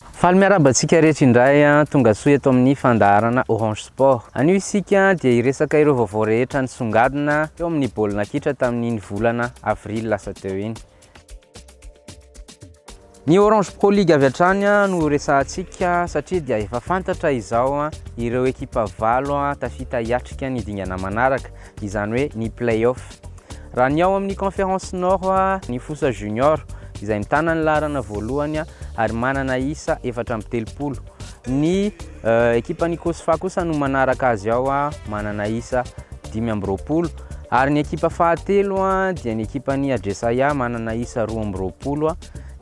Faly miarahaba antsika rehetra indray tonga soa eto amin'ny fandaharana Orange Sport. Anio isika dia hiresaka ireo vaovao rehetra nisongadina teo amin'ny baolina kitra tamin'iny volana avrily lasa teo iny. Ny Orange Pro League avy hatrany no resahantsika satria dia efa fantatra izao ireo ekipa valo tafita hiatrika ny dingana manaraka, izany hoe ny play-off. Raha ny ao amin'ny Conférence Nord, ny Fosa Junior izay mitana ny laharana voalohany ary manana isa 34. Ny ekipan'ny Cosfa kosa no manaraka azy ao manana isa 25 ary ny ekipa fahatelo dia ny ekipan'ny Adresaya manana isa 22.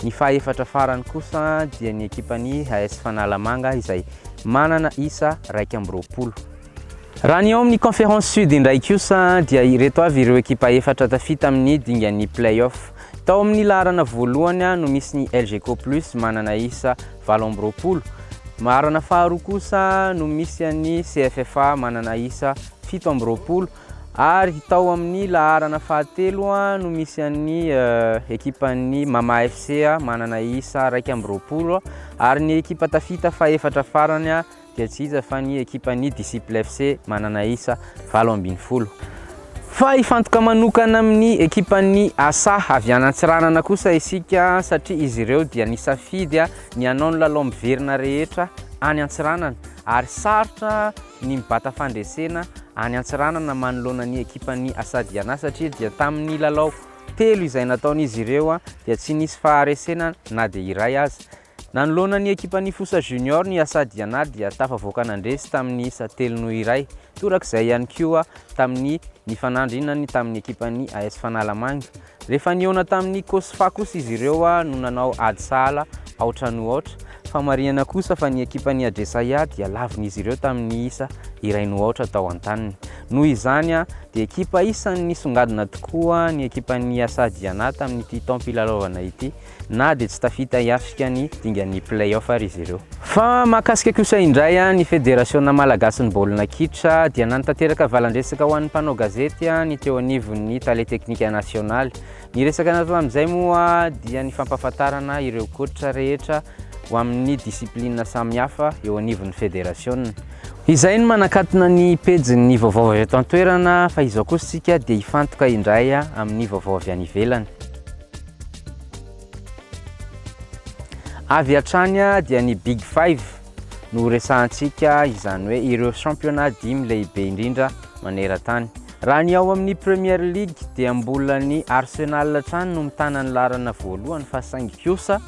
Ny fahaefatra farany kosa dia ny ekipan'ny AS Fanalamanga izay manana isa 21. Raha ny ao amin'ny Conférence Sud indray kosa dia ireto avy ireo ekipa efatra tafita amin'ny dingan'ny play-off. Tao amin'ny laharana voalohany no misy ny Elgeco Plus manana isa 28. Laharana faharoa kosa no misy an'ny CFFA manana isa 27 ary tao amin'ny laharana fahatelo no misy an'ny ekipan'ny Mama FC manana isa 21 ary ny ekipa tafita fahefatra farany dia tsy iza fa ny ekipan'ny Disciple FC manana isa 18. Fa hifantoka manokana amin'ny ekipan'ny Asa avy any Antsiranana kosa isika satria izy ireo dia nisafidy ny hanao ny lalao miverina rehetra any Antsiranana ary sarotra ny mibata fandresena any Antsiranana manoloana ny ekipan'ny Asa Diana satria dia tamin'ny lalao telo izay nataon'izy ireo dia tsy nisy faharesena na dia iray aza. Nanoloana ny ekipan'ny Fosa Junior ny Asa Diana dia tafavoaka nandresy tamin'ny isa 3-1. Torak'izay ihany koa tamin'ny nifanandrinany tamin'ny ekipan'ny AS Fanalamanga. Rehefa nihaona tamin'ny Cosfa kosa izy ireo no nanao ady sahala aotra noho aotra. Famarihana kosa fa ny ekipan'ny Adresaya dia lavin'izy ireo tamin'ny isa 1-0 tao an-taniny. Noho izany dia ekipa isan'ny nisongadina tokoa ny ekipan'ny Asa Diana tamin'ity taom-pilalaovana ity. na dia tsy tafita hiatrika ny dingan'ny play-off ary izy ireo. Fa mahakasika kosa indray ny Federasiona malagasin'ny baolina kitra dia nanatanteraka valan-dresaka ho an'ny mpanao gazety ny teo anivon'ny tale teknika nasionaly. Ny resaka natao tamin'izay moa dia ny fampahafantarana ireo coach rehetra ho amin'ny discipline samihafa eo anivon'ny federasiona. Izay no manakatona ny pejin'ny vaovao avy eto an-toerana fa izao kosa isika dia hifantoka indray amin'ny vaovao avy any ivelany. Avy hatrany dia ny Big Five no horesahantsika, izany hoe ireo championnat dimy lehibe indrindra maneran-tany. Raha ny ao amin'ny Premier League dia mbola ny Arsenal hatrany no mitana ny laharana voalohany fa saingy kosa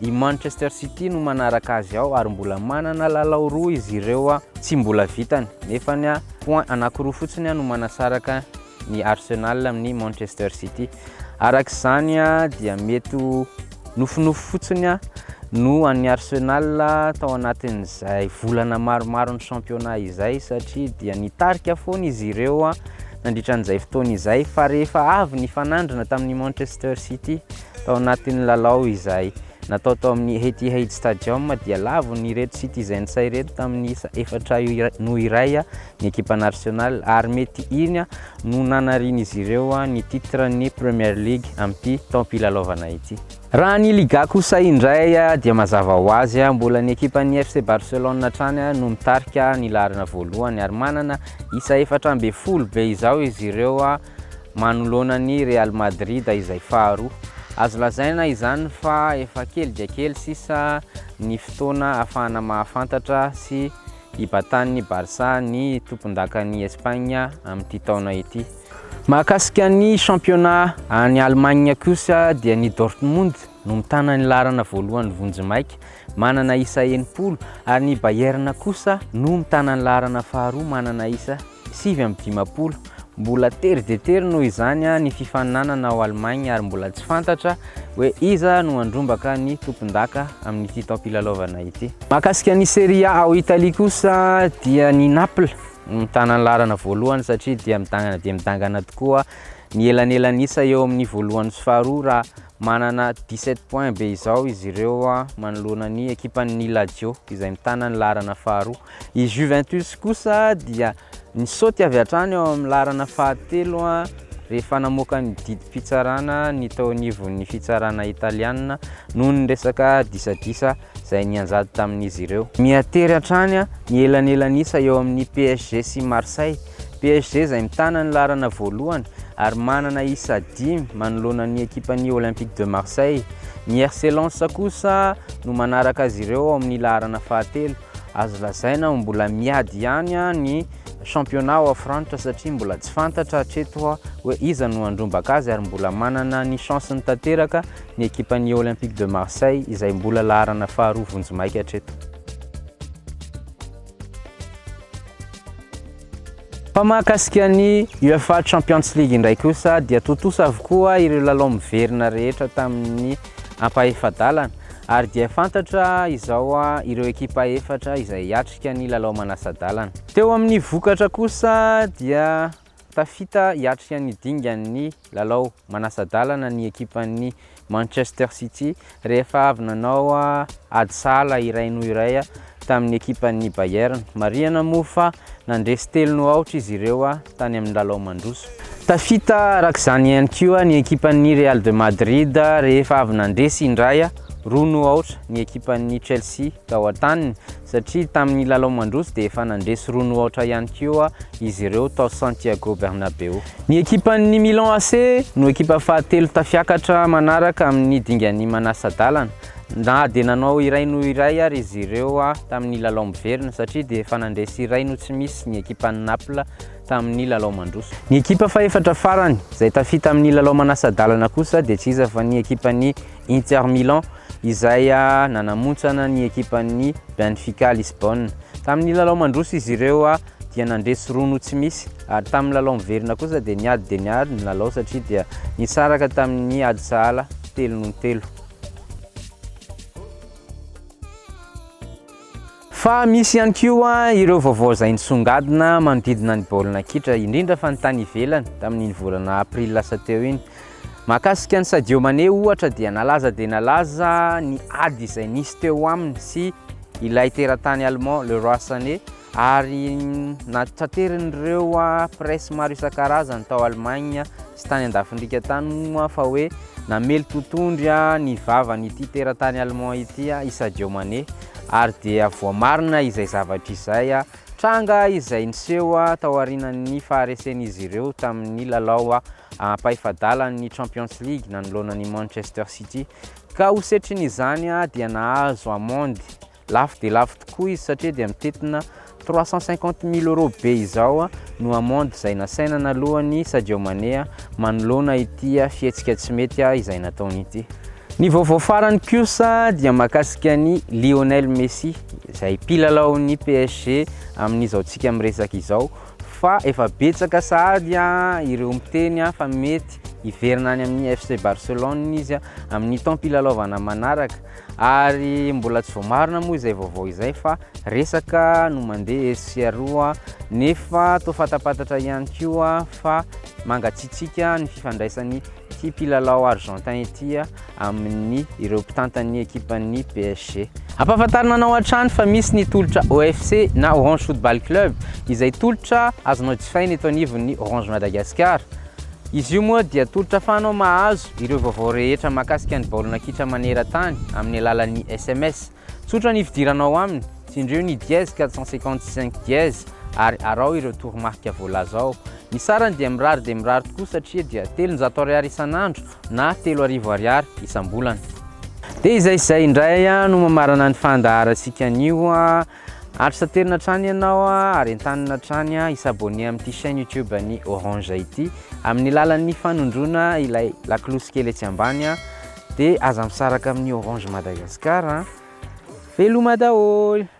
i Manchester City no manaraka azy ao ary mbola manana lalao roa izy ireo tsy mbola vitany nefa ny point anankiroa fotsiny no manasaraka ny Arsenal amin'ny Manchester City. Araka izany dia mety ho nofinofy fotsiny no an'ny Arsenal tao anatin'izay volana maromaro ny championnat izay satria dia nitarika foana izy ireo nandritra an'izay fotoana izay fa rehefa avy nifanandrina tamin'ny Manchester City tao anatin'ny lalao izay natao tao amin'ny Etihad Stadium dia lavon'ireto Citizens ireto tamin'ny isa 4-1 ny ekipan'ny Arsenal ary mety iny no nanarian'izy ireo ny titre-n'ny Premier League amin'ity taom-pilalaovana ity. Raha ny Liga kosa indray dia mazava ho azy mbola ny ekipan'ny FC Barcelone hatrany no mitarika ny laharana voalohany ary manana isa 14 be izao izy ireo manoloana ny Real Madrid izay faharoa. Azo lazaina izany fa efa kely dia kely sisa ny fotoana ahafahana mahafantatra sy hibatan'ny Barça ny tompondakan'i Espagne amin'ity taona ity. Mahakasika ny championnat any Allemagne kosa dia ny Dortmund no mitana ny laharana voalohany vonjimaika, manana isa 60, ary ny Bayern kosa no mitana ny laharana faharoa manana isa 59. Mbola tery dia tery noho izany ny fifaninanana ao Allemagne ary mbola tsy fantatra hoe iza no handrombaka ny tompondaka amin'ity taom-pilalaovana ity. Mahakasika ny Serie A ao Italie kosa dia ny Naples no mitana ny laharana voalohany satria dia midangana dia midangana tokoa ny elanelan'isa eo amin'ny voalohany sy faharoa raha manana 17 points be izao izy ireo manoloana ny ekipan'ny Lazio izay mitana ny laharana faharoa. I Juventus kosa dia nisaoty avy hatrany eo amin'ny laharana fahatelo. rehefa namoaka ny didim-pitsarana ny tao anivon'ny fitsarana italianina noho ny resaka disadisa izay nianjady tamin'izy ireo. Miha-tery hatrany ny elanelan'isa eo amin'ny PSG sy Marseille. PSG izay mitana ny laharana voalohany ary manana isa dimy manoloana ny ekipan'ny Olympique de Marseille. Ny RC Lens kosa no manaraka azy ireo ao amin'ny laharana fahatelo. Azo lazaina ho mbola miady ihany ny championnat ao Frantsa satria mbola tsy fantatra hatreto hoe iza no handrombaka azy ary mbola manana ny chance-ny tanteraka ny ekipan'ny Olympique de Marseille izay mbola laharana faharoa vonjimaika hatreto. Fa mahakasika ny UEFA Champions League indray kosa dia tontosa avokoa ireo lalao miverina rehetra tamin'ny ampahefa-dalana ary dia fantatra izao ireo ekipa efatra izay hiatrika ny lalao manasa-dalana. Teo amin'ny vokatra kosa dia tafita hiatrika ny dingan'ny lalao manasa-dalana ny ekipan'ny Manchester City rehefa avy nanao ady sahala 1-1 tamin'ny ekipan'ny Bayern. Marihana moa fa nandresy 3-0 izy ireo tany amin'ny lalao mandroso. Tafita araka izany ihany koa ny ekipan'ny Real de Madrid rehefa avy nandresy indray 2-0 ny ekipan'ny Chelsea tao an-taniny satria tamin'ny lalao mandroso dia efa nandresy 2-0 ihany koa izy ireo tao Santiago Bernabeu. Ny ekipan'ny Milan AC no ekipa fahatelo tafiakatra manaraka amin'ny dingan'ny manasa-dalana na dia nanao 1-1 ary izy ireo tamin'ny lalao miverina satria dia efa nandresy 1-0 ny ekipan'ny Naples tamin'ny lalao mandroso. Ny ekipa fahefatra farany izay tafita amin'ny lalao manasa-dalana kosa dia tsy iza fa ny ekipan'ny Inter Milan izay nanamontsana ny ekipan'ny Benfica Lisbonne. Tamin'ny lalao mandroso izy ireo dia nandresy 2-0 ary tamin'ny lalao miverina kosa dia niady dia niady ny lalao satria dia nisaraka tamin'ny ady sahala 3-3. Fa misy ihany koa ireo vaovao izay nisongadina manodidina ny baolina kitra, indrindra fa ny tany ivelany, tamin'iny volana aprily lasa teo iny. Mahakasika an'i Sadio Mané ohatra dia nalaza dia nalaza ny ady izay nisy teo aminy sy ilay teratany allemand Leroy Sané ary nataterin'ireo presse maro isan-karazany tao Allemagne sy tany andafin'riaka tany moa fa hoe namely totondry ny vavan'ity teratany allemand ity i Sadio Mané ary dia voamarina izay zavatra izay, tranga izay niseho taorianan'ny faharesen'izy ireo tamin'ny lalao ampahefa-dalan'ny Champions League nanoloana ny Manchester City ka ho setrin'izany dia nahazo amende lafo dia lafo tokoa izy satria dia mitentina 350 000 euros be izao no amende izay nasaina naloan'i Sadio Mané manoloana ity fihetsika tsy mety izay nataony ity. Ny vaovao farany kosa dia mahakasika an'i Lionel Messi izay mpilalaon'ny PSG amin'izao tsika miresaka izao fa efa betsaka sahady ireo miteny fa mety hiverina any amin'ny FC Barcelone izy amin'ny taom-pilalaovana manaraka ary mbola tsy voamarina moa izay vaovao izay fa resaka no mandeha etsy sy aroa nefa toa fantapantatra ihany koa fa mangatsiatsiaka ny fifandraisan'ny ity mpilalao argentin ity amin'ny ireo mpitantan'ny ekipan'ny PSG. Ampahafantarina anao hatrany fa misy ny tolotra OFC na Orange Football Club izay tolotra azonao jifaina eto anivon'ny Orange Madagascar. Izy io moa dia tolotra afahanao mahazo ireo vaovao rehetra mahakasika ny baolina kitra maneran-tany amin'ny alalan'ny sms. Tsotra ny fidiranao aminy, tsindrio ny dièse 455 dièse ary araho ireo toromarika voalaza ao. Ny sarany dia mirary dia mirary tokoa satria dia 300 ariary isan'andro na 3000 ariary isam-bolana. Dia izay izay indray no mamarana ny fandaharantsika anio. Azo saterina hatrany ianao ary entanina hatrany hi-s'abonner amin'ity chaîne YouTube an'ny Orange ity amin'ny alalan'ny fanondroana ilay lakolosy kely etsy ambany. Dia aza misaraka amin'ny Orange Madagascar. Veloma daholo!